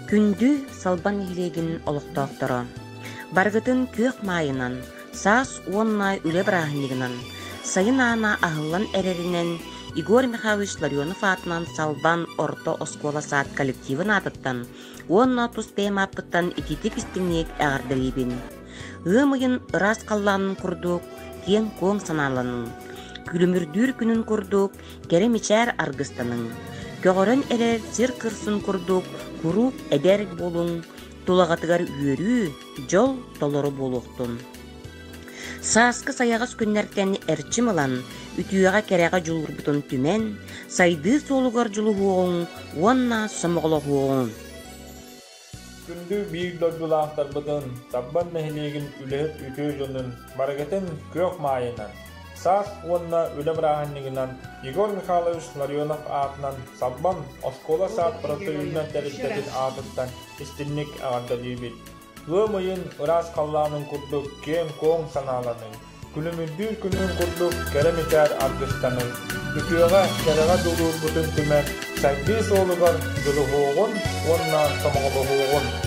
Күндү Салбан нэһилиэгин олохтоохторо! Барыгытын күөх маайынан, саас уонна үлэ бырааһынньыгынан, сайын аана аһыллан эрэринэн Егор Михайлович Ларионов аатынан Салбан орто оскуола-саад коллективын аатыттан уонна тус бэйэм ааппыттан итиитик истиҥник эҕэрдэлиибин. Ыам ыйын ыраас халлаанын курдук киэҥ-куоҥ санааланыҥ, күлүмүрдүүр күнүн курдук кэрэ мичээр аргыстаныҥ, көҕөрөн эрэр сир кырсын курдук куруук эдэр буолуҥ, тулаҕытыгар үөрүү, дьол толору буолуохтун. Сааскы сайаҕас күннэртэн эрчим ылан, үтүөҕэ-кэрэҕэ дьулуурбутун түмэн, сайдыы суолугар дьулуһуоҕуҥ уонна сомоҕолоһуоҕуҥ. Күндү биир дойдулаахтарбытын, Тарбан нэһилиэгин үлэһит үтүө дьонун барыгытын күөх маайынан, саас уонна үлэ бырааһынньыгынан Егор Михайлович Ларионов аатынан Салбан оскуола-саад профсоюзнай тэрилтэтин аатыттан истинник эҕэрдэлиибит. Ыам ыйын ыраас халлаанын курдук киэҥ-куоҥ санааланыҥ, күлүмүрдүүр күнүн курдук кэрэ мичээр аргыстаныҥ, үтүөҕэ, кэрэҕэ дьулуурбутун түмэн, сайдыы суолугар дьулуһуоҕун уонна сомоҕолоһуоҕун!